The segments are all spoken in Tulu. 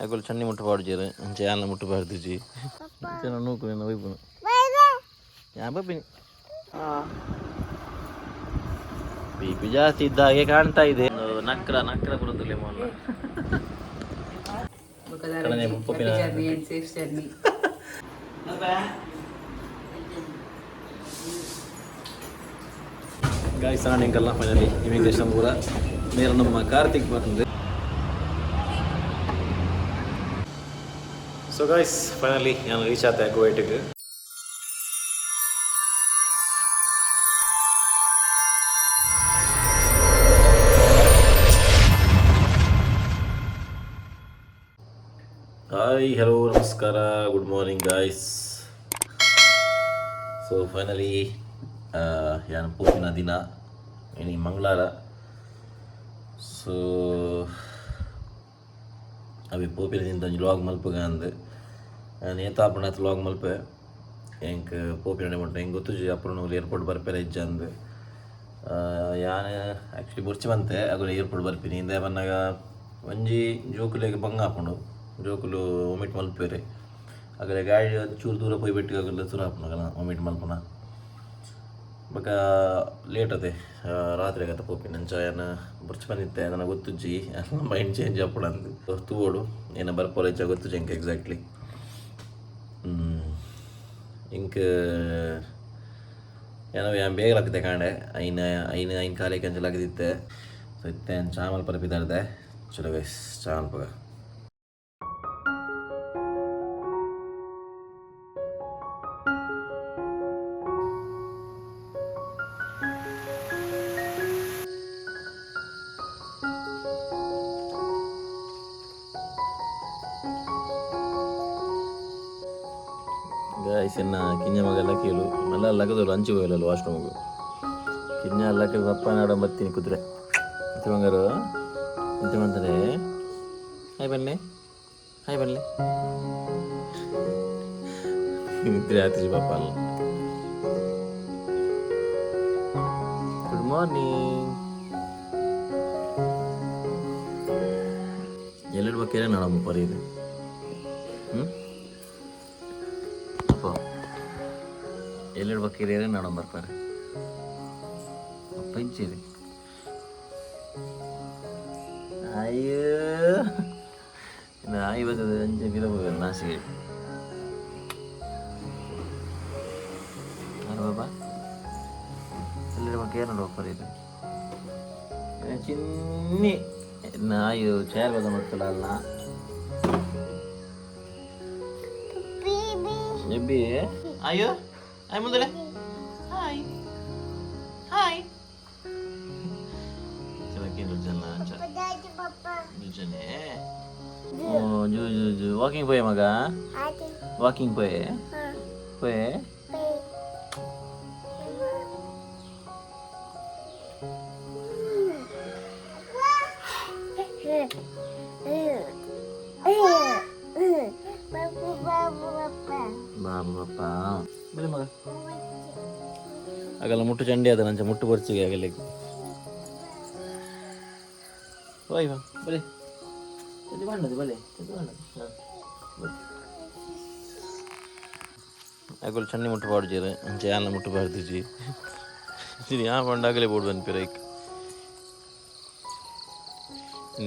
ಅಕುಲು ಚಣ್ಣಿ ಮುಟ್ಟು ಪಾಡ್ಜೆರ್ ಅಂಚ ಯಾನ್ಲ ಮುಟ್ಟು ಪಾಡ್ದಿಜಿ. ಇತ್ತೆ ನೂಕು ನಿನ್ನ ಒಯ್ಪುನು ಯಾನ್ ಬಪ್ಪಿನಿ. ಬಿಪಿ ಜಾಸ್ತಿ ಇದ್ದ ಹಾಗೆ ಕಾಣ್ತಾ ಇದೆ. ಒಂದು ನಕ್ರ ನಕ್ರ ಬರುತ್ತಿಲ್ಲ ಮೊನ್ನೆ. ಕಣನೆ ಮುಪ್ಪಪಿನ. Journey and safe journey. Guys, ಎಂಕಲ್ಲ finally immigration ಪೂರ ನೇರ ನಮ್ಮ ಕಾರ್ತಿಕ್ ಬಂದು. ಸೊ ಗಾಯ್ಸ್, ಫೈನಲಿ ನಾನು ರೀಚ್ ಆತೆ ಕುವೈಟ್ಗೆ. ಹಾಯ್, ಹಲೋ, ನಮಸ್ಕಾರ, good morning guys. So finally ಯಾನ್ ಪೋಪಿನ ದಿನ ಇನಿ ಮಂಗಳಾರ. ಸೊ ಅವೆ ಪೋಪಿನ ದಿನ ಒಂಜಿ ವ್ಲಾಗ್ ಮಲ್ಪುಗ ಅಂದ್. ನೇತಾಪುಣ ವ್ಲಾಗ್ ಮಲ್ಪೆ. ಎಂಕ್ ಪೋಪಿನ ಮುಟ್ಟ ಎಂಕ್ ಗೊತ್ತುಜಿ ಅಪ್ಪುನ ಏರ್ಪೋರ್ಟ್ ಬರ್ಪೆರ ಇಜ್ಜ ಅಂದ್. ಯಾನ್ ಆ್ಯಕ್ಚುಲಿ ಬೊರ್ಚಿ ಬಂತೆ, ಅಗುಲು ಏರ್ಪೋರ್ಟ್ ಬರ್ಪಿನಿ ಇಂದೆ ಬನ್ನಗ ಒಂಜಿ ಜೋಕುಲೆಗ್ ಬಂಗ ಆಪುಂಡು, ಜೋಕುಲು ವಾಮಿಟ್ ಮಲ್ಪೆರೆ. ಅಗಲೆ ಗಾಡಿ ಚೂರು ದೂರ ಪೋಯಿ ಬೆಟ್ಟಿಗೆ ಅಗಲ ಸುರು ಆಪುಂಡು ವಾಮಿಟ್ ಮಲ್ಪುನ. ಬೊಕ ಲೇಟ್ ಅತೆ, ರಾತ್ರಿ ಆಗತ್ತ ಪೋಪಿನ. ಅಂಚ ಯಾನ್ ಬೊರ್ಚಿ ಬಂದಿತ್ತೆ, ನನಗೆ ಗೊತ್ತುಜ್ಜಿ ಮೈಂಡ್ ಚೇಂಜ್ ಆಪುಂಡು ಅಂದ್. ತೂವೊಡು ಏನ ಬರ್ಪೋಲ ಇಜ್ಜ ಗೊತ್ತುಜ್ಜಿ ಎಂಕ್ ಎಕ್ಸಾಕ್ಟ್ಲಿ. ಎಂಕ್ ಏನೋ ಯಾನ್ ಬೇಗ ಲಕ್ಕಿದೆ ಕಾಂಡೆ ಐನ ಐನ ಐನ್ ಕಾಲೇಕ್ ಅಂಚ ಲಗದಿತ್ತೆ. ಸೊ ಇತ್ತೆ ಚಾ ಮಲ್ಪರೆ ಪಿದಾಡ್ದೆ. ಚಲೋ ಗೈಸ್, ಚಾ ಮಲ್ಪುಗ. ಗಾಯ್ಸ್, ಎನ್ನ ಕಿಂಜ ಮಗಲ್ಲ ಕೇಳು ಮಲ್ಲ ಲಗದೋಲು ಅಂಚು ಹೋಗಲ್ಲ ವಾಶ್ರೂಮ್ಗು. ಕಿಂಜ ಲಕ್ಕ ಪಪ್ಪ ನಾಡ ಬತ್ತೀನಿ ಕುದುರೆ ಇಂತ ಬಂಗಾರು ಇಂತ ಬಂತಾರೆ. ಹಾಯ್ ಬನ್ನಿ, ಹಾಯ್ ಬನ್ನಿ. ನಿದ್ರೆ ಆತಿಜಿ ಪಾಪ ಅಲ್ಲ. Good morning. ಎಲ್ಲೆಡ್ ಬಕ್ಕೇರೆ ನಾಡ ಮುಪ್ಪರಿ ಇದೆ. ಹ್ಞೂ ಅಪ್ಪ, ಎಲ್ಲೆಡ್ ಬಕ್ಕೇರೆ ನಾಡ ಬರ್ತಾರೆ. ಅಪ್ಪ ಇಚ್ಚಿರಿ. ಅಯ್ಯೋ, ನಾಯಿ ಬರ್ತದೆ ಅಂಚೆ ಬಿರ ಹೋಗಲ್ಲ ನಾಸಿಗೆ. ಬಾಬಾ, ಎಲ್ಲೆಡ್ ಬಕ್ಕೇರೆ ನೋಡು ಒಪ್ಪರಿ ಇದೆ. ಚಿನ್ನಿ ನಾಯಿ ಚೇರ್ ಬದ ಮತ್ತಲ್ಲ ಅಲ್ಲ. ಎಬ್ಬಿ ಅಯ್ಯೋ, ಹಾಯ್ ಮುಂದಲೆ, ಹಾಯ್ ಹಾಯ್. ಚಲಕ್ಕೆ ಜನ ಜನೆ. ಓ ಜು ಜು ಜು. ವಾಕಿಂಗ್ ಪೋಯೆ ಮಗ, ವಾಕಿಂಗ್ ಪೋಯೆ ಪೋಯೆ. ಬಾಬು ಪಪ್ಪ ಬರೀ ಮಗ. ಆಗಲ್ಲ ಮುಟ್ಟು ಚಂಡಿ ಅದ ನಂಚ ಮುಟ್ಟು ಬರ್ಚಿಗೆ ಆಗಲ್ಲ. ಹೋಯ್ ಬಾ ಬರೀ ಚಂಡಿ ಬಣ್ಣದು ಬಲೆ ಚಂಡಿ ಬಣ್ಣದು. ಹಾಂ, ಅಗುಲು ಚಂಡಿ ಮುಟ್ಟು ಪಾಡ್ಜೆರ್ ಅಂಚ ಯಾನ್ಲ ಮುಟ್ಟು ಪಾಡ್ದಿಜಿ. ಸರಿ, ಆ ಪಂಡ ಆಗಲೇ ಬೋರ್ಡ್ ಬಂದ್ಪಿರ.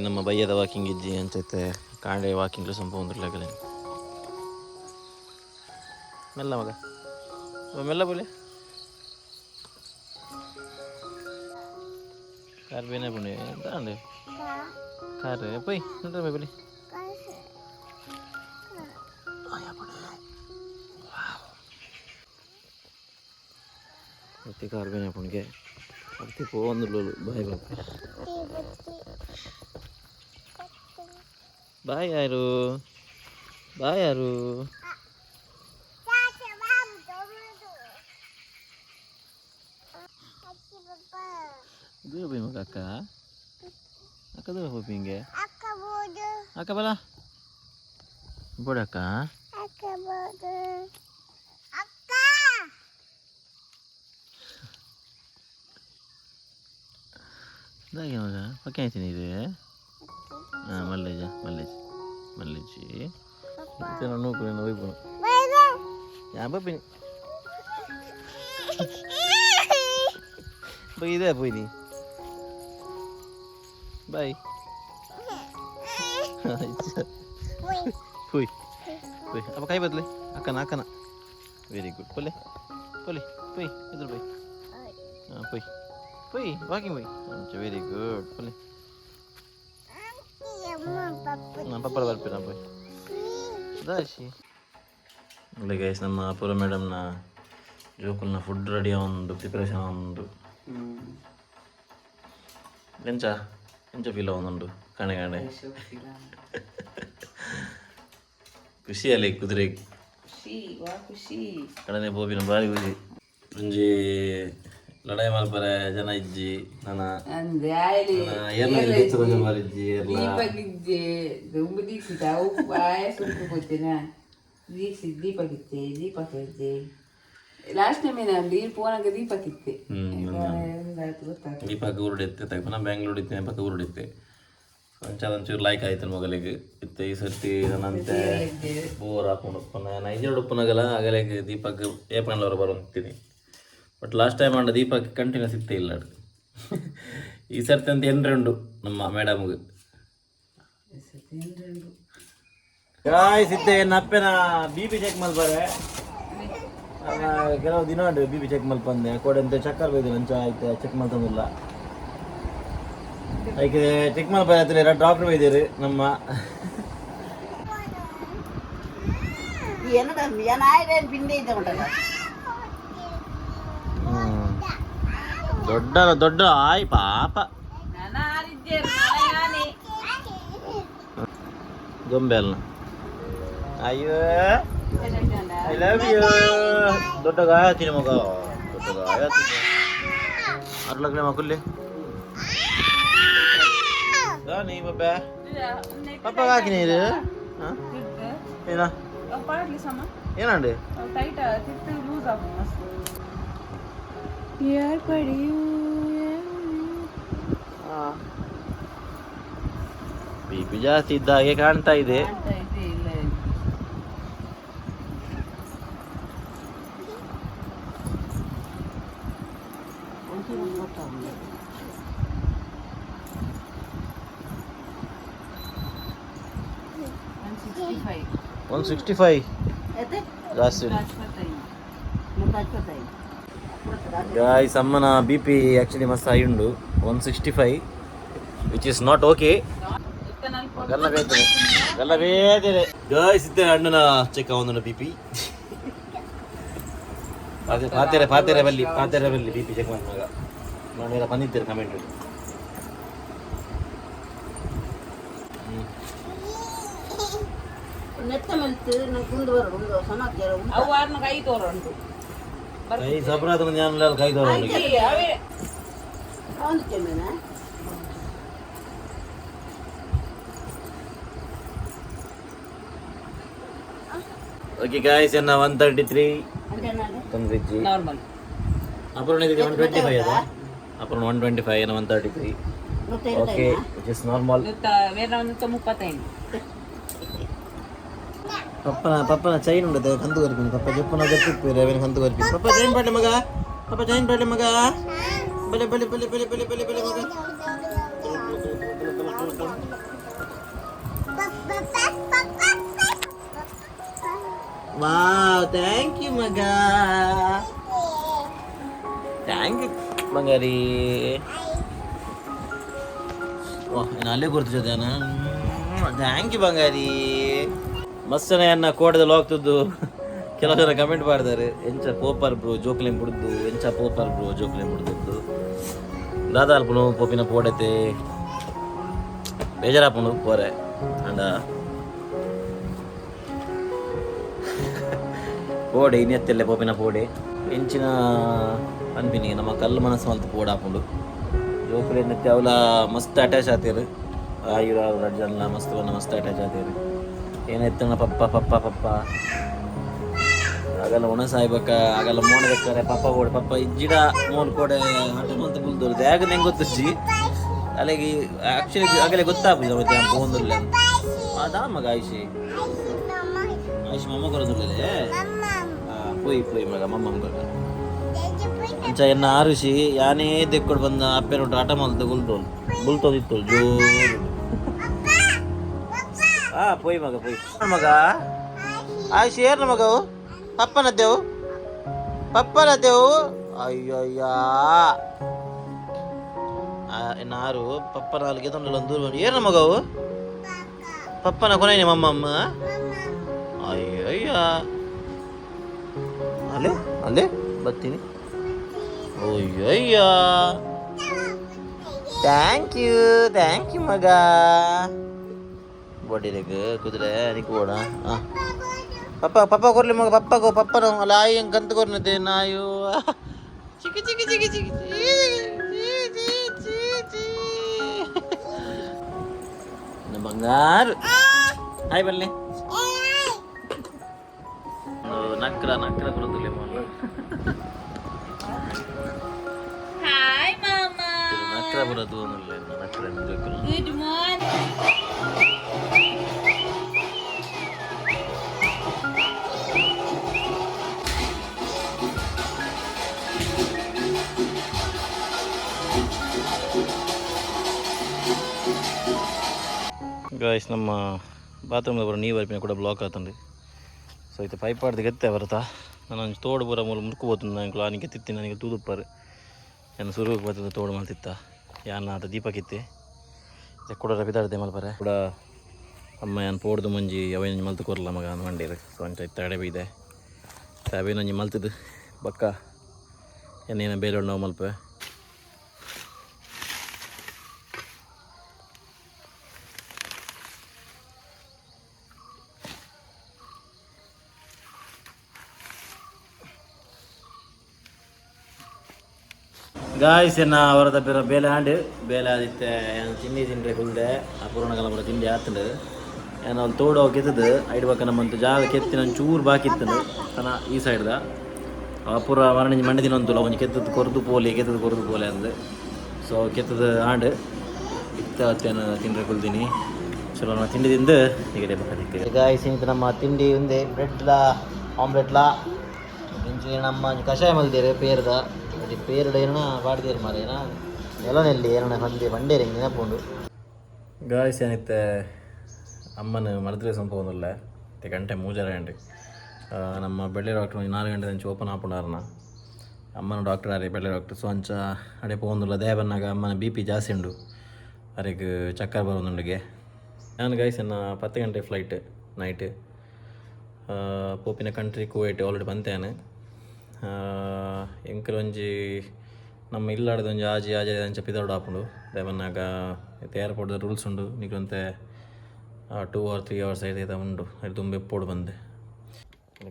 ನಮ್ಮ ಬಯ್ಯದ ವಾಕಿಂಗ್ ಇಜ್ಜಿ ಅಂಚೈತೆ. ಕಾಂಡೆ ವಾಕಿಂಗ್ ಸಂಪ ಒಂದಿರ್ಲಾಗಲೇ. ಮೆಲ್ಲ ಮಗ, ಮೆಲ್ಲ ಬೋಲೆ. ಕಾರ್ ಬೇನೆ ಪುಣೆ ದಾಂಡೆ ಕಾರ್ ಪೋಯ್ ನೋಡ್ರೆ ಬಲಿ. ಪ್ರತಿ ಕಾರ್ ಬೇನೆ ಪುಣಿಗೆ ಪ್ರತಿ ಪೋಂದುಳ್ಳೋಳು. Bye bye bye. ಯಾರು ಬಾಯ್ ಯಾರು? ದೂರ ಪೋಯಿ ಮಗ. ಅಕ್ಕ ಅಕ್ಕ ದೂರ ಪೋಪಿ ಹಿಂಗೆ. ಅಕ್ಕ ಬಲ ಬೋಡಕ್ಕ. ದಾಗೆ ಮಗ ಪಕ್ಕೆ ಆಯ್ತೀನಿ ಇದು. ಹಾಂ, ಮಲ್ಲೇಜ ಮಲ್ಲೇಜ್ ಮಲ್ಲೇಜ್. ನೂಕು ಒಯ್ಪುನು ಯಾ ಬಪ್ಪಿನಿ ಇದೆ ಪೋಯ್ನಿ ಬಾಯ್ ಪೋಯ್ ಪೋಯ್ ಅಪ್ಪ ಕೈ ಬದಲೆ ಅಕ್ಕನ ಅಕ್ಕನ ವೆರಿ ಗುಡ್ ಪೊಲೆ ಪೊಲೆ ಪೊಯ್ ಎದುರು ಪೊಯ್ ಹಾಂ ಪೊಯ್ ಪೊಯ್ ವಾಕಿಂಗ್ ಪೊಯ್ ಅಂಚ ವೆರಿ ಗುಡ್ ಪೊಲೆ ನಾ ಪಪ್ಪಳ ಬರ್ಪೇನ ಪೊಯ್ ದಾಶಿ ಗೈಸ್ ನಮ್ಮ ಅಪೂರ್ವ ಮೇಡಮ್ನ ಜೋಕುಲ್ನ ಫುಡ್ ರೆಡಿ ಒಂದು ಪ್ರಿಪರೇಷನ್ ಒಂದು ಎಂಚ ಎಂಚ ಫೀಲ್ ಆವೊಂದುಂಡು ಕಣೆ ಕಣೆ ಖುಷಿಯಲ್ಲಿ ಕುದುರೆ ಖುಷಿ ವಾ ಖುಷಿ ಕಡನೆ ಪೋಪಿನ ಬಾರಿ ಖುಷಿ ಒಂಜಿ ಲಡಾಯಿ ಮಲ್ಪರೆ ಜನ ಇಜ್ಜಿ ನನ್ನ ಅಂದೆ ಆಯ್ಲಿ ಏರ್ಲ ಹೆಚ್ಚು ಬಾರಿ ಇಜ್ಜಿ ಏರ್ಲ ದೀಪಕ್ಕಿಜ್ಜೆ ದುಂಬು ದೀಕ್ಷಿತ ಅವು ಬಾಯ ಸುಂಕು ಪೋತಿನ ದೀಕ್ಷಿತ್ ದೀಪಕ್ಕಿತ್ತೆ ದೀಪಕ್ಕಿಜ್ಜೆ ಲಾಸ್ಟ್ ಟೈಮ್ ಏನಾಗ್ಲಿ ಪೋನಾಗ ದೀಪಕ್ಕಿತ್ತೆ ಗೊತ್ತಾಗ್ತದೆ ದೀಪಕ್ ಊರುಡಿತ್ತೆ ತಗಪನ ಬ್ಯಾಂಗ್ಳೂರ್ ಇತ್ತೆ ಪಕ್ಕ ಊರುಡಿತ್ತೆ ಅಂಚಾದ ಒಂಚೂರು ಲೈಕ್ ಆಯ್ತು ಮಗಳಿಗೆ ಇತ್ತೆ ಈ ಸರ್ತಿ ನನ್ನಂತೆ ಬೋರ್ ಹಾಕೊಂಡು ಉಪ್ಪನ ನೈಜರ್ ಉಪ್ಪನಾಗಲ್ಲ ಆಗಲೇ ದೀಪಕ್ ಏಪಣ್ಣವ್ರು ಬರೋಂತೀನಿ ಬಟ್ ಲಾಸ್ಟ್ ಟೈಮ್ ಅಂಡ ದೀಪಕ್ ಕಂಟಿನ್ಯೂಸ್ ಸಿಗ್ತೇ ಇಲ್ಲ ಅದು. ಈ ಸರ್ತಿ ಅಂತ ಎಂಟ್ರಿ ಉಂಡು ನಮ್ಮ ಮೇಡಮ್ಗೆ ಗಾಯ್ಸ್ ಇತ್ತೆ ನಪ್ಪೆನ ಬಿ ಪಿ ಚೆಕ್ ಮಲ್ಪರೆ ಕೆಲವು ದಿನ ಉಂಟು ಬಿ ಪಿ ಚೆಕ್ ಮಲ್ಪಂದೆ ಕೋಡೆ ಚಕ್ಕರ್ ಬೈದಿಲ್ಲ ಅಂಚ ಆಯ್ತು ಚೆಕ್ ಮಲ್ತಂದಿಲ್ಲ ಐಕೆ ಚೆಕ್ ಮಲ್ಪರೆ ಹತ್ರ ಡಾಕ್ಟರ್ ಬೈದಿರು ನಮ್ಮ ದೊಡ್ಡ ದೊಡ್ಡ ಆಯ್ ಪಾಪ ಗೊಂಬೆ ಅಲ್ಲ ಅಯ್ಯೋ I love you ದೊಡ್ಡ ಗಾಯ ತಿನ್ನಿ ಮಗ ದೊಡ್ಡ ಗಾಯ ತಿನ್ನಿ ಅರ್ಲಗ್ಲೆ ಮಗುಲ್ಲಿ ನೀ ಬಬ್ಬೆ ಪಪ್ಪ ಹಾಕಿ ನೀರು ಏನ ಪಾಡ್ಲಿ ಸಮ ಏನಂడి ಟೈಟ್ ತಿತ್ತು ಲೂಸ್ ಆಗ ಮಸ್ತ್ ಯಾರ್ ಪಡಿಯೂ ಬಿ ಪಿ ಜಾಸ್ತಿ ಇದ್ದ ಹಾಗೆ ಕಾಣ್ತಾ ಇದೆ ಕಾಣ್ತಾ ಇದೆ ಇಲ್ಲ 165. 165 ಜಾಸ್ತಿ ಗಾಯ್ಸ್ ಅಮ್ಮನ ಬಿ ಪಿ ಆ್ಯಕ್ಚುಲಿ ಮಸ್ತ್ ಹೈ ಉಂಡು 165 which is not okay. Galla ಬೇತದೆ Galla ಬೇತದೆ guys ಇದ್ದೆ ಅಣ್ಣನ ಚೆಕ್ ಅವನ ಬಿ ಪಿ ಪಾತೆರೆ ಪಾತೆರೆ ಬಲ್ಲಿ ಪಾತೆರೆ ಬಲ್ಲಿ ಬಿ ಪಿ ಚೆಕ್ ಮಾಡುವಾಗ ನಾನೆಲ್ಲ ಬಂದಿದ್ದೇನೆ ಕಮೆಂಟ್ ಅವು ಆರ್ನ ಕೈ ತೋರುಂಟು ಕೈ ಸಪರಾದ ಜ್ಞಾನ ಕೈ ತೋರ ಅವೇ ಓಕೆ ಗಾಯ್ಸ್ ಎನ್ನ 133 ತೊಂದರೆ ಇಜ್ಜಿ ನಾರ್ಮಲ್ ಅಪೂರ್ಣ ಇದಕ್ಕೆ 125 ಅದ ಅಪೂರ್ಣ 125 ಏನ 133 ಓಕೆ which is normal. ಬೇರೆ ಒಂದು 35. ಪಪ್ಪನ ಪಪ್ಪನ ಚೈನ್ ಉಂಡತೆ ಕಂತು ಕರ್ಪಿನಿ ಪಪ್ಪ ಜಪ್ಪನ ಜಪ್ಪಿಪ್ಪೇರೆ ಅವನ ಕಂತು ಕರ್ಪಿನಿ ಪಪ್ಪ ಚೈನ್ ಪಾಡ್ಲೆ ಮಗ ಪಪ್ಪ ಚೈನ್ ಪಾಡ್ಲೆ ಮಗ ಬಲೆ ಬಲೆ ಬಲೆ ಬಲೆ ಬಲೆ ಬಲೆ ಬಲೆ ಮಗ ವಾವ್ thank you ಮಗ thank you ಬಂಗಾರಿ ವಾಹ್ ನಾನು ಅಲ್ಲೇ ಗುರ್ತು ಜೊತೆ thank you ಬಂಗಾರಿ ಮಸ್ತನ ಅನ್ನ ಕೋಟದಲ್ಲಿ ಹೋಗ್ತದ್ದು ಕೆಲವು ಜನ ಕಮೆಂಟ್ ಮಾಡ್ತಾರೆ ಎಂಚ ಪೋಪರ್ ಬ್ರೋ ಜೋಕ್ಲೇನ್ ಬಿಡ್ದು ಎಂಚ ಪೋಪರ್ ಬ್ರೋ ಜೋಕ್ಲೇನ್ ಬಿಡ್ದು ದಾದಾ ಅಲ್ಪನು ಪೋಪಿನ ಪೋಡತೆ ಬೇಜಾರಾಪುಂಡು ಪೋರೆ ಅಂಡ ಪೋಡೆ ಇನ್ನೆತ್ತೆಲ್ಲೆ ಪೋಪಿನ ಪೋಡೆ ಎಂಚಿನ ಅನ್ಪಿನಿ ನಮ್ಮ ಕಲ್ಲು ಮನಸ್ಸು ಮಲ್ತು ಪೋಡಾಪುಂಡು ಜೋಕುಲು ಎನ್ನತ್ತೆ ಅವಲ ಮಸ್ತ್ ಅಟ್ಯಾಚ್ ಆತೇರು ಆಯುರ ರಡ್ಡು ಜನಲ ಮಸ್ತ್ ಬನ್ನ ಮಸ್ತ್ ಅಟ್ಯಾಚ್ ಆತೇರು ಏನೆತ್ತಣ ಪಪ್ಪ ಪಪ್ಪ ಪಪ್ಪ ಆಗಲ್ಲ ಒಣ ಸಾಯ್ಬೇಕ ಆಗಲ್ಲ ಮೋಣ ಬೇಕಾರೆ ಪಪ್ಪ ಬೋಡು ಪಪ್ಪ ಇಜ್ಜಿಡ ಮೋನ್ ಕೋಡೆ ಆಟ ಮಂತ ಬುಲ್ದೋರು ದ್ಯಾಗ ನಂಗೆ ಗೊತ್ತಿಜ್ಜಿ ಅಲ್ಲಿಗೆ ಆ್ಯಕ್ಚುಲಿ ಆಗಲೇ ಗೊತ್ತಾಗುದಿಲ್ಲ ಮತ್ತೆ ನಾನು ಪೋಂದಿಲ್ಲ ಅಂತ ಅದಾ ಮಗ ಆಯ್ಶಿ ಆಯ್ಶಿ ಮಮ್ಮ ಕೊರದುಲ್ಲೇ. ಪೋಯಿ ಪೋಯಿ ಮಗ, ಮಮ್ಮ ಕೊರ. ಅಂಚ ಎನ್ನ ಆರುಷಿ ಯಾನೇ ದೆಕ್ಕೊಡು ಬಂದ ಅಪ್ಪೆನೊಟ್ಟು ಆಟ ಮಲ್ತ ಗುಲ್ತೋಲ್ ಬುಲ್ತೋದಿತ್ತೋಲ್ ಜೋರು. ಆ ಪೋಯಿ ಮಗ, ಪೋಯಿ ಮಗ. ಆಯ್ಶಿ ಏರ್ನ ಮಗವು? ಪಪ್ಪನ ದೇವು, ಪಪ್ಪನ ದೇವು. ಅಯ್ಯಯ್ಯ, ನಾರು ಪಪ್ಪನ ಅಲ್ಲಿಗೆ ತೊಂದರೆ ದೂರ. ಏರ್ನ ಮಗವು? ಪಪ್ಪನ ಕೊನೆ ಮಮ್ಮ. ಅಯ್ಯಯ್ಯ, ಅಲ್ಲೇ ಅಲ್ಲೇ ಬರ್ತೀನಿ. ಅಯ್ಯಯ್ಯ, thank you, thank you ಮಗ. ಬಡಿರೇಗ ಕುದುರೆ ನಿಕ್ ಬೋಡ. ಪಪ್ಪ ಪಪ್ಪ ಕೊರ್ಲಿ ಮಗ, ಪಪ್ಪಗೋ ಪಪ್ಪನ. ಅಲ್ಲ, ಆಯಿ ಹೆಂಗ್ ಕಂತು ಕೊರ್ನತೆ ನಾಯು. ಚಿಕ್ಕಿ ಚಿಕ್ಕಿ ಚಿಕ್ಕಿ ಚಿಕ್ಕಿ ಚೀ ಚೀ ಚೀ. ಬಂಗಾರು, ಹಾಯ್ ಬನ್ನಿ. ನಕ್ರ ನಕ್ರ ಬರೋದಿಲ್ಲ ಮೊನ್ನೆ. ಹಾಯ್ ಮಾಮ. ನಕ್ರ ಬರೋದು ಅನ್ನಲ್ಲ, ನಕ್ರ. Good morning. Guys, ನಮ್ಮ ಬಾತ್ರೂಮ್ ಬರೋ ನೀರು ಬರ್ಪಿನ ಕೂಡ ಬ್ಲಾಕ್ ಆತಂడి. ಸೊ ಇತ್ತೆ ಪೈಪ್ ಆಡ್ದು ಗೆತ್ತೆ ಬರ್ತಾ. ನಾನು ಒಂಜಿ ತೋಡು ಪೂರ ಮೂಲ ಮುರ್ಕು ಪೋತುಂಡು. ನಂಗೆ ಆನಿಗೆ ತಿತ್ತಿ ನನಗೆ ತೂದುಪ್ಪಾರು. ನಾನು ಸುರುವಿಗೆ ಬರ್ತದೆ ತೋಡು ಮಲ್ತಿತ್ತ ಯಾನ್ ಆತ ದೀಪಕ್ಕಿತ್ತೆ ಕೂಡ ಬಿದಾಡ್ದೆ ಮಲ್ಪರೆ ಕೂಡ. ಅಮ್ಮ ಯಾನ್ ಪೋಡ್ದು ಮುಂಜಿ ಅವೇನೊಂಜಿ ಮಲ್ತು ಕೊರ್ಲ ಮಗ ಅಂದ್ ಮಂಡೇರು. ಸೊ ಅಂಚ ಇತ್ತೆ ಅಡೆ ಬೈದೆ. ಅವೇನೊಂಜಿ ಮಲ್ತದು ಬಕ್ಕ ಎನ್ನೇನ ಬೇಲೆ ನಾವು ಮಲ್ಪೆ. ಗಾಯ್ಸ್, ಎನ್ನ ಅವರದ ಬೇರೆ ಬೇಲೆ ಆಂಡ್ ಬೇಲೆ ಆದಿತ್ತೆ. ಏನು ತಿಂಡಿ ತಿಂಡ್ರೆ ಕುಲ್ದೆ. ಆ ಪೂರ್ಣಕಾಲ ಪೂರ ತಿಂಡಿ ಆತಂಡು. ಏನು ಅಲ್ಲಿ ತೋಡು ಕೆತ್ತದು ಐಡ್ ಬಕ್ಕ ನಮ್ಮಂತ ಜಾಗ ಕೆತ್ತಿನ ಒಂಚೂರು ಬಾಕಿ ಇತ್ತಂಡು ತನ ಈ ಸೈಡ್ದ. ಆ ಪೂರ ಮರಣಿಂಜಿ ಮಂಡೆ ದಿನ ಅಂತಲ್ಲ ಒಂಜಿ ಕೆತ್ತದ ಕೊರ್ದು ಪೋಲೆ, ಕೆತ್ತದ ಕೊರ್ದು ಪೋಲೆ ಅಂದು. ಸೊ ಕೆತ್ತದ ಆಂಡ್ ಇತ್ತ ಅತ್ತೇನು ತಿಂಡ್ರೆ ಕುಲ್ದಿನಿ. ಚಲೋ, ನಾನು ತಿಂಡಿ ತಿಂದು ಈಗ ಬಕ್ಕ. ಗಾಯ್ಸ್, ಇಂತ ನಮ್ಮ ತಿಂಡಿ ಉಂದೆ ಬ್ರೆಡ್ಲಾ ಆಮ್ಲೆಟ್ಲಾ. ಇಂಚಿ ನಮ್ಮ ಒಂಜಿ ಕಷಾಯ ಮಲ್ದೇರು ಪೇರ್ದ. ಅದು ಪೇರ್ಡ್ ಏನ ಪಾಡ್ದೇರು ಮಾರೆ ಏನ ನೆಲನೆಲ್ಲಿ ಏನನ ಬಂದೆ ಬಂಡೇರು ಹಿಂಗೆ ನೆನಪುಂಡು. ಗಾಯ್ಸ್, ಏನಿತ್ತೆ ಅಮ್ಮನ ಮರದ್ರೆ ಸಂಪೋಂದುಲ್ಲ. ಇತ್ತೆ ಗಂಟೆ 3:30 ಗಂಟೆ. ನಮ್ಮ ಬೆಳ್ಳಿ ಡಾಕ್ಟರ್ ಒಂದು 4 ಗಂಟೆ ಅಂಚೆ ಓಪನ್ ಆಪುಂಡಾರನ. ಅಮ್ಮನ ಡಾಕ್ಟರ್ ಆರೆ ಬೆಳ್ಳಿ ಡಾಕ್ಟರ್. ಸೊ ಅಂಚ ಅಡೆ ಪೋಂದುಲ್ಲ. ದಯ ಬನ್ನಾಗ ಅಮ್ಮನ ಬಿಪಿ ಜಾಸ್ತಿ ಉಂಡು, ಅರೆಗ್ ಚಕ್ಕರ್ ಬರೋದುಂಡಿಗೆ. ನಾನು ಗಾಯ್ಸ್ ಎನ್ನ 10 ಗಂಟೆ ಫ್ಲೈಟ್ ನೈಟ್. ಪೋಪಿನ ಕಂಟ್ರಿ ಕುವೈಟ್ ಆಲ್ರೆಡಿ ಬಂತೇನೆ. ಎಂಕಲ್ ಒಂಜಿ ನಮ್ಮ ಇಲ್ಲಾಡದ ಒಂಜಿ ಆಜಿ ಆಜಿ ಅಂಚ ಪಿದರ್ಡ್ ಆಪುಂಡು. ದಯ ಬನ್ನಾಗ ಇತ್ತೆ ಏರ್ಪೋರ್ಟ್ದ ರೂಲ್ಸ್ ಉಂಡು. ನಿಕುಲಂತೆ 2 ಆರ್ 3 ಅವರ್ಸ್ ಐತೆ ಉಂಡು. ಅದು ತುಂಬ ಎಪ್ಪೋಡು ಬಂದೆ.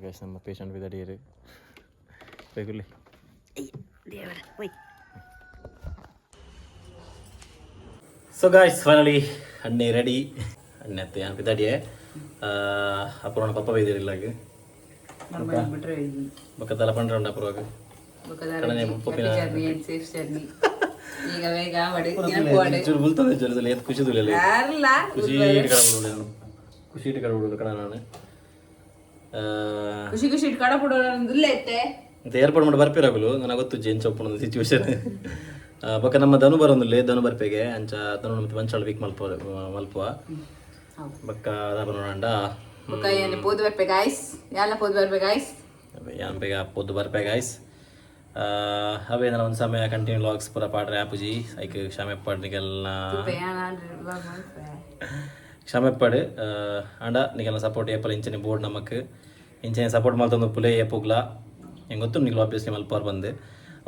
ಗೈಸ್, ನಮ್ಮ ಪೇಷಂಟ್ ಬಿದಡಿಯರು ಬೇಕುಲ್ಲಿ. ಸೊ ಗಾಯ್ಸ್, ಫೈನಲಿ ಅಣ್ಣೆ ರೆಡಿ. ಅಣ್ಣೆ ಅತ್ತೆ ಯಾನ್ ಪಿದಾಡಿಯೆ. ಅಪುರೋಣ ಪಪ್ಪ ಬೈದಿರಿಲ್ಲಾಗ. ಬಿಟ್ರೆ ಬೊಕ್ಕ ತಲ ಪಂಡ್ರಂಡ ಅಪುರವಾಗ ಕಣನೆ ಪಪ್ಪಿನ. Journey safe journey. ಈಗ ಬೇಗ ವಡೆ ನೆನಪು. ಚೂರು ಬುಲ್ತದೆ ಚೂರು ಏತ್ ಖುಷಿ ತುಲೆ. ಯಾರಲ್ಲ. ಖುಷಿ ಇಟ್ಟು ಕಡ ನಾನು, ಖುಷಿ ಇಟ್ಟು ಕಡ ಕಣ ನಾನು. ಖುಷಿ ಖುಷಿ ಇಟ್ಟು ಕಡ ಇಲ್ಲ ಇತ್ತೆ. ಮತ್ತೆ ಏರ್ಪೋರ್ಟ್ ಮಾಡಿ ಬರ್ಪಿರಾಗಲು ನನಗೆ ಗೊತ್ತು ಜೇನ್ ಚೊಪ್ಪಣ ಸಿಚುವೇಶನ್. ಬೊಕ್ಕ ನಮ್ಮ ಧನು ಬರೋದಿಲ್ಲ, ಧನು ಬರ್ಪೆಗೆ. ಅಂಚ ಧನು ಮತ್ತೆ ಮಂಚಾಳ ವೀಕ್ ಮಲ್ಪ ಮಲ್ಪುವ. ಬೊಕ್ಕ ಅದ ನೋಡಂಡ. ಬೊಕ್ಕ ಏನು ಪೋದು ಬರ್ಪೆ ಗಾಯ್ಸ್, ಯಾಲ ಪೋದು ಬರ್ಪೆ ಗಾಯ್ಸ್. ಯಾನ್ ಬೇಗ ಪೊದ್ದು ಬರ್ಪೆ ಗಾಯ್ಸ್. ಅವೇ ನನ್ನ ಒಂದು ಸಮಯ ಕಂಟಿನ್ಯೂ ಲಾಗ್ಸ್ ಪೂರ ಪಾಡ್ರೆ ಆಪುಜಿ. ಐಕ್ ಕ್ಷಮೆ ಪಾಡ್ನಿಗೆಲ್ಲ, ಕ್ಷಮೆ ಪಾಡು. ಅಂಡ ನಿಗೆಲ್ಲ ಸಪೋರ್ಟ್ ಏಪಲ್ ಇಂಚನೆ ಬೋರ್ಡ್ ನಮಕ್ ಇಂಚನೆ ಸಪೋರ್ಟ್ ಮಲ್ತೊಂದು ಪುಲೆ ಏಪುಗ್ಲ. ಹೆಂಗೆ ಗೊತ್ತು ನಿಗ್ಲು ಆಬ್ವಿಯಸ್ಲಿ ಮಲ್ಪಾರ್ ಬಂದು.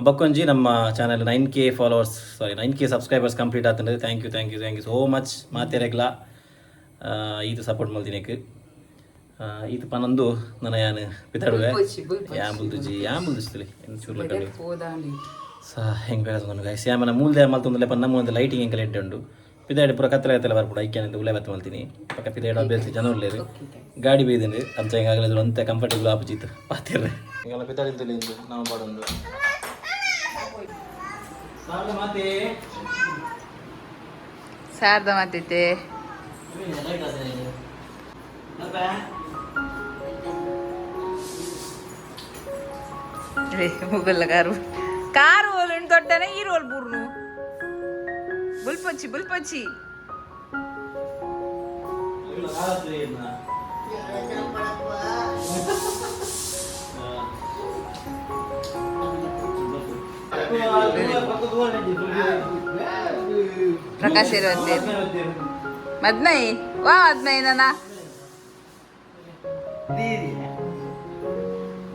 ಬಕ್ಕೊಂಜಿ ನಮ್ಮ channel 9K followers, sorry, 9K subscribers complete ಆತಂದ್ರೆ thank you, thank you, thank you so much ಮಾತೇರೆಗ್ಲ. ಈತ ಸಪೋರ್ಟ್ ಮಲ್ದಿನಕ್ಕೆ ಈತ ಪನೊಂದು ನನ್ನ ಯಾನ್ ಪಿತಾಡುವೆ. ಯಾನ್ ಬುಲ್ದುಜಿ, ಯಾನ್ ಬುಲ್ದುಸ್ತಿಲಿ ಚೂರ್ಲ ಕಡೆ. ಪೋದಾಂಡಿ. ಸಾ ಹೆಂಗೆ ಬೇಕಾದ ಗೈಸ್. ಯಾಮನ ಮೂಲ್ದೆ ಮಲ್ತೊಂದುಲೆ ಪನ್ನ ಮೂಲ ಲೈಟಿಂಗ್ ಎಂಕಲ್ ಎಡ್ಡೆ ಉಂಡು. ಪಿದಾಡಿ ಪೂರ ಕತ್ತಲೆ ಕತ್ತಲೆ ಬರ್ಪುಡು. ಐಕ್ಯಾನ ಉಲೆ ಬತ್ತ ಮಲ್ತೀನಿ. ಪಕ್ಕ ಪಿದಾಡಿ ಅಭ್ಯಾಸ ಜನ ಉಲ್ಲೇರು, ಗಾಡಿ ಬೈದಿಂಡು. ಅಂಚ ಹೆಂಗಾಗಲಿ ಅಂತೆ ಕಂಫರ್ಟೇಬಲ್ ಆಪುಜಿತ್ತು ಪಾತಿರ್ರೆ. ಹಿಂಗೆಲ್ಲ ಪಿದಾಡಿ ಇಂದು ನಾವು ಪಾಡೊಂದು ಮಾತೆ. ಸಾರ್ದ ಮಾತೈತೆ. ಮುಗಲ್ಲ ಕಾರು ಕಾರು ಓಲುಂಡು ದೊಡ್ಡನೆ ಈ ರೋಲ್ ಬೂರ್ನು ಬುಲ್ಪಚ್ಚಿ ಬುಲ್ಪಚ್ಚಿ. ಪ್ರಕಾಶ್ ಇರುವಂತೆ ಮದ್ನೈ ವಾ ಮದ್ನೈ ನನ್ನ.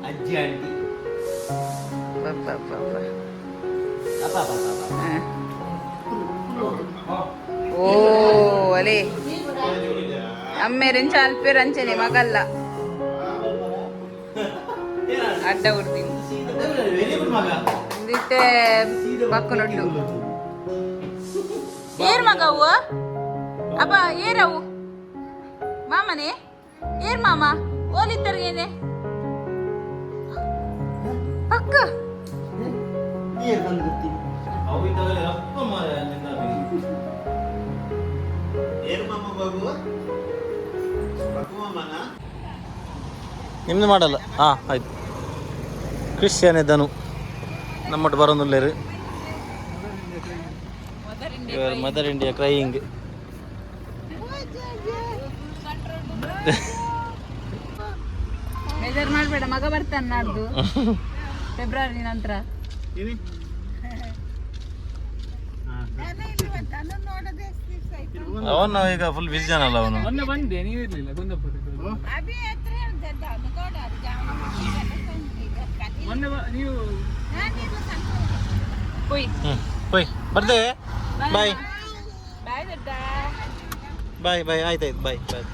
ಅಜ್ಜಿ ಆಂಟಿ. ಅಪ್ಪ ಅಪ್ಪ ಅಪ್ಪ. ಅಪ್ಪ ಅಪ್ಪ ಅಪ್ಪ. ಹಾ. ಓ ಅಲೆ ಅಮ್ಮೇರೆಂಚ ಅಲ್ಪೇರ್ ಅಂಚನೆ ಮಗಲ್ಲ ಅಡ್ಡ ಉರ್ದಿನಿ. ವೆರಿ ಗುಡ್ ಮಗ. ಇಂದಿತ್ತೆ ಪಕ್ಕನೊಡ್ಡು ಏರ್ ಮಗ ಅವು ಅಪ್ಪ ಏರವು ಮಾಮನೆ ಏರ್ ಮಾಮ ಓಲಿತ್ತರ್ಗೇನೆ ಪಕ್ಕ. ನೀರು ತಂದು ಗೊತ್ತಿ. ಅವು ಇದ್ದಾಗಲೇ ರಪ್ಪ ಮಾರ್ರೆ ಅಲ್ಲಿಂದ ಅಲ್ಲಿಗೆ. ಏರು ಮಾಮ ಬಾಬು ಪಕ್ಕು ಮಾಮನ. ನಿಮ್ದು ಮಾಡಲ್ಲ. ಹಾಂ, ಆಯ್ತು. ಕ್ರಿಶ್ಚಿಯನ್ ಇದ್ದನು ನಮ್ಮಟ್ಟು ಬರೋದಿಲ್ಲೇರು. Your mother India crying. ಬೇಜಾರ್ ಮಾಡಬೇಡ ಮಗ, ಬರ್ತಾನೆ ನಾಡ್ದು ಫೆಬ್ರವರಿ ನಂತರ. ಅವನು ಈಗ ಫುಲ್ ಬಿಸಿ ಅಲ್ಲ ಅವನು. ಮೊನ್ನೆ ಬಂದೆ, ನೀವು ಇರ್ಲಿಲ್ಲ ಕುಂದಾಪುರಕ್ಕೆ. ಮೊನ್ನೆ ನೀವು ಪೊಯ್. ಹ್ಞೂ ಹೋಯ್, ಬರ್ತೇವೆ, ಬಾಯ್. ಬಾಯ್ ದೊಡ್ಡ. ಬಾಯ್ ಬಾಯ್, ಆಯ್ತು ಆಯ್ತು, bye bye.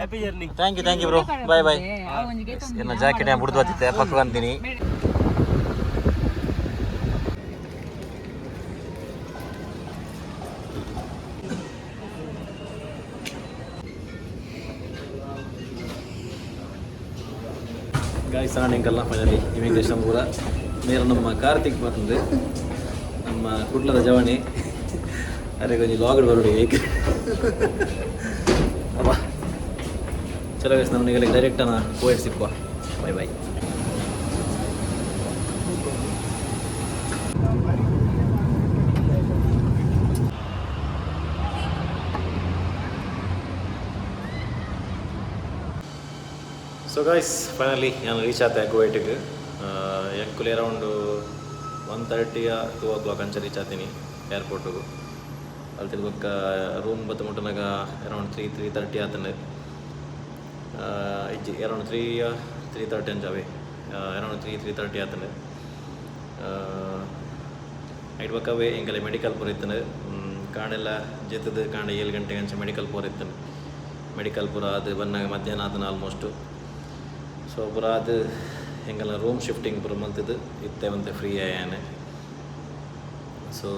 Happy journey. Thank you, thank you bro, bye bye. ಇನ್ನು ಜಾಕೆಟ್ ಬುಡ್ದು ಬತ್ತಿದ್ದೆ ಪಕ್ಕ ಅಂತೀನಿ. ಗಾಯ್ಸ್, ಎಂಕಲ್ಲ ಫೈನಲಿ ಇಮಿಗ್ರೇಷನ್ ಪೂರ ನೇರ ನಮ್ಮ ಕಾರ್ತಿಕ್ ಬಂದು ನಮ್ಮ ಕುಡ್ಲದ ಜವಣಿ ಅರೆ ಕೊಂಚ ಲಾಗಡ್ ಬರೋಡಿ ಏಕೆ ಅಬ್ಬಾ. ಚಲೋ ಗೈಸ್, ನಮ್ಮ ಡೈರೆಕ್ಟ್ ಅನ್ನ ಕೋಯಟ್ ಸಿಕ್ಕುವ. Bye bye. So guys, finally ನಾನು ರೀಚ್ ಆತೆ ಕುವೈಟಿಗೆ. ಎಂಕುಲು ಅರೌಂಡ್ 1:30, 2 ಓ ಕ್ಲಾಕ್ ಅಂಚ ರೀಚ್ ಆತೀನಿ ಏರ್ಪೋರ್ಟಿಗೆ. ಅಲ್ಲಿ ತಿರ್ಬಕ್ಕ ರೂಮ್ ಬತ್ತ ಮುಟ್ಟನಾಗ ಅರೌಂಡ್ 3, 3:30 ಆತನೆ. ಇಜ್ಜಿ, ಅರೌಂಡ್ 3, 3:30 ಅಂಚವೇ, ಅರೌಂಡ್ 3, 3:30 ಆತನೆ. ಐಟ್ ಬಕ್ಕವೇ ಎಂಕಲೆ ಮೆಡಿಕಲ್ ಪೂರ ಇತ್ತಂಡು. ಕಾಂಡೆಲ್ಲ ಜೆತ್ತದು ಕಾಂಡೆ 7 ಗಂಟೆಗೆ ಅಂಚ ಮೆಡಿಕಲ್ ಪೂರ ಇತ್ತಂಡು. ಮೆಡಿಕಲ್ ಪೂರ ಅದು ಬನ್ನಾಗ ಮಧ್ಯಾಹ್ನ ಆತನ ಆಲ್ಮೋಸ್ಟು. ಸೊ ಪೂರ ಅದು ಎಂಕಲ್ನ ರೂಮ್ ಶಿಫ್ಟಿಂಗ್ ಪೂರ ಮಲ್ತದ್ದು ಇತ್ತೆ ಒಂತೆ ಫ್ರೀ ಆಯಾನೆ. ಸೊ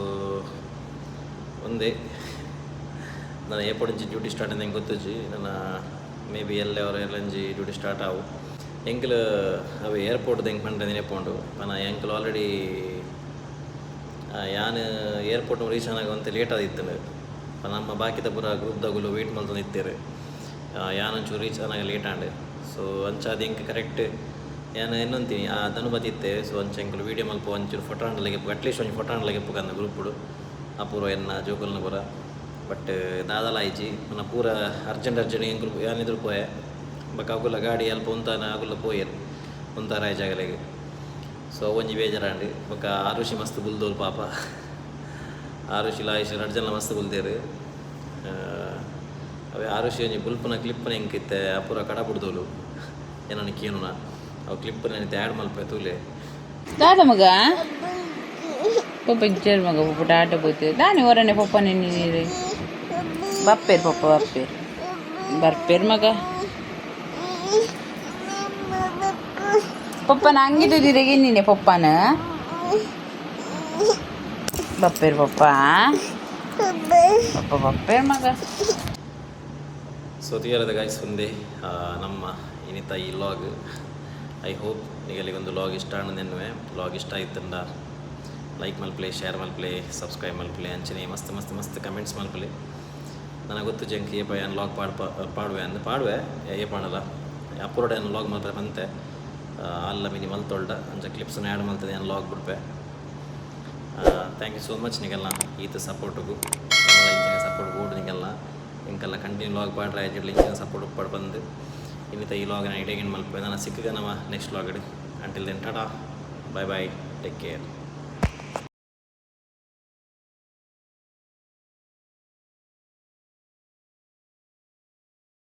ಒಂದೇ ನಾನು ಏರ್ಪೋರ್ಟ್ ಇಂಚಿ ಡ್ಯೂಟಿ ಸ್ಟಾರ್ಟ್ ಅಂತ ಗೊತ್ತುಜ್ಜಿ. ನನ್ನ ಮೇ ಬಿ ಎಲ್ಲೆ ಅವರ ಎಲ್ಲಂಜಿ ಡ್ಯೂಟಿ ಸ್ಟಾರ್ಟ್ ಆವು. ಎಂಕಲ್ ಅವು ಏರ್ಪೋರ್ಟ್ ಹೆಂಗೆ ಪಂಡ್ರೆ ನೆನಪುಂಡು ಪನ ಎಂಕಲ್ ಆಲ್ರೆಡಿ ಯಾನ್ ಏರ್ಪೋರ್ಟ್ ರೀಚ್ ಆನಾಗ ಒಂತೆ ಲೇಟ್ ಆದಿತ್ತು. ನಮ್ಮ ಬಾಕಿದ ಪೂರ ಗ್ರೂಪ್ದಾಗುಲು ವೇಟ್ ಮಲ್ತೊಂದು ಇತ್ತೇರು. ಯಾನ್ ಒಂಚೂರು ರೀಚ್ ಆನಾಗ ಲೇಟ್ ಆಂಡ್. ಸೊ ಅಂಚ ಅದು ಎಂಕ್ ಕರೆಕ್ಟ್ ಯಾನ್ ಎನ್ನೊಂತೀನಿ ಆ ಧನುಬತಿ ಇತ್ತೆ. ಸೊ ಅಂಚ ಎಂಕುಲು ವೀಡಿಯೋ ಮಲ್ಪ ಒಂಚೂರು ಫೋಟೋ ಆಂಡಲ ಅಟ್ಲೀಸ್ಟ್ ಒಂಜಿ ಫೋಟೋ ಆಂಡಲ ಗೆಪ್ಪುಕಂದ ಗ್ರೂಪುಡು ಅಪೂರ್ವ ಎನ್ನ ಜೋಕುಲ್ನ ಪೂರ. ಬಟ್ ದಾದಲ ಆಯ್ಜಿ ಪುನಃ ಪೂರ ಅರ್ಜೆಂಟ್ ಅರ್ಜೆಂಟ್ ಎಂಕುಲು ಯಾನಿದ್ರು ಪೋಯೆ. ಬೊಕ ಅಗುಲ ಗಾಡಿ ಅಲ್ಪ ಉಂತಾನ ಅಗುಲ ಪೋಯೆರ್ ಉಂತಾರಾಯ ಜಾಗಲೆಗ್. ಸೊ ಒಂಜಿ ಬೇಜಾರಾಂಡ್. ಬೊಕ ಆರುಷಿ ಮಸ್ತ್ ಬುಲ್ದೋಲು ಪಾಪ. ಆರುಷಿ ಲಾಯಿಶ್ ರಡ್ಡ್ ಜನ ಮಸ್ತ್ ಬುಲ್ದೇರು. ಅವೇ ಆರುಷಿ ಒಂಜಿ ಬುಲ್ಪುನ ಕ್ಲಿಪ್ಪನ ಎಂಕಿತ್ತೆ ಅಪೂರ ಕಡ ಬುಡ್ದೋಲು ಏನನ ಕೇನುನ. ಅವು ಕ್ಲಿಪ್ ನೆನತೆ ಆ್ಯಡ್ ಮಲ್ಪೆ ತೂಲೆ. ದಾದ ಮಗ ಪಪ್ಪ ಇಜ್ಜರ್ ಮಗ ಪಪ್ಪ ಆಟ ಪೋತು ದಾನಿ ಹೊರನೆ ಪಪ್ಪ ನೀರು ಬಪ್ಪೇರ್ ಪಪ್ಪ ಬಪ್ಪೇರ್ ಬರ್ಪೇರ್ ಮಗ ಪಪ್ಪನ ಅಂಗಿದ್ದು ನೀನೆ ಪಪ್ಪನ ಬಪ್ಪೇರ್ ಪಪ್ಪ ಪಪ್ಪ ಬಪ್ಪೇರ್ ಮಗ. ಸೊ ತೀರದ ಗಾಯ್ಸ್, ಒಂದೇ ನಮ್ಮ ಇನಿತ ಈ ಲಾಗ್. I hope ನಿಗಲಿಗೊಂದು ಲಾಗ್ ಇಷ್ಟ ಆಂಡ್ ನೆನ್ನುವೆ. ಲಾಗ್ ಇಷ್ಟ ಆಯ್ತಂಡ ಲೈಕ್ ಮಲ್ಪಲೆ, ಶೇರ್ ಮಲ್ಪಲೆ, ಸಬ್ಸ್ಕ್ರೈಬ್ ಮಲ್ಪಲೆ. ಅಂಚನೆ ಮಸ್ತ್ ಮಸ್ತ್ ಮಸ್ತ್ ಕಮೆಂಟ್ಸ್ ಮಲ್ಪಲೆ. ನನಗೆ ಗೊತ್ತು ಜಂಕ್ ಏಪ ಯಾನ್ ಲಾಗ್ ಪಾಡ್ ಪಾಡುವೆ ಅಂದ್ ಪಾಡುವೆ. ಏಪಾಂಡಲ ಅಪ್ಲೋಡ್ ಯಾನ್ ಲಾಗ್ ಮಲ್ಪರೆ ಪಂತೆ. ಅಲ್ಲ ಮಿನಿ ಮಲ್ತೊಲ್ಡ ಅಂಚ ಕ್ಲಿಪ್ಸ್ನ ಆ್ಯಡ್ ಮಲ್ತದೆ ಯಾನ್ ಲಾಗ್ ಬಿಡ್ಪೆ. Thank you so much ನಿಗೆಲ್ಲ ಈತ ಸಪೋರ್ಟಿಗು. ಇಂಚಿನ ಸಪೋರ್ಟ್ ಬೋಡು ನಿಗೆಲ್ಲ. ಎಂಕಲ್ಲ ಕಂಟಿನ್ಯೂ ಲಾಗ್ ಪಾಡ್ರೆ ಆಯ್ತು, ಇಂಚಿನ ಸಪೋರ್ಟ್ ಉಪ್ಪಡ್ ಬಂದು. ಇನ್ನಿತ ಈ ಲಾಗ್ ಇಡೇಗಿನ ಮಲ್ಪೆ. ನಾನು ಸಿಕ್ಕಗ ನಮ್ಮ next log. Until then, tata, bye bye, take care.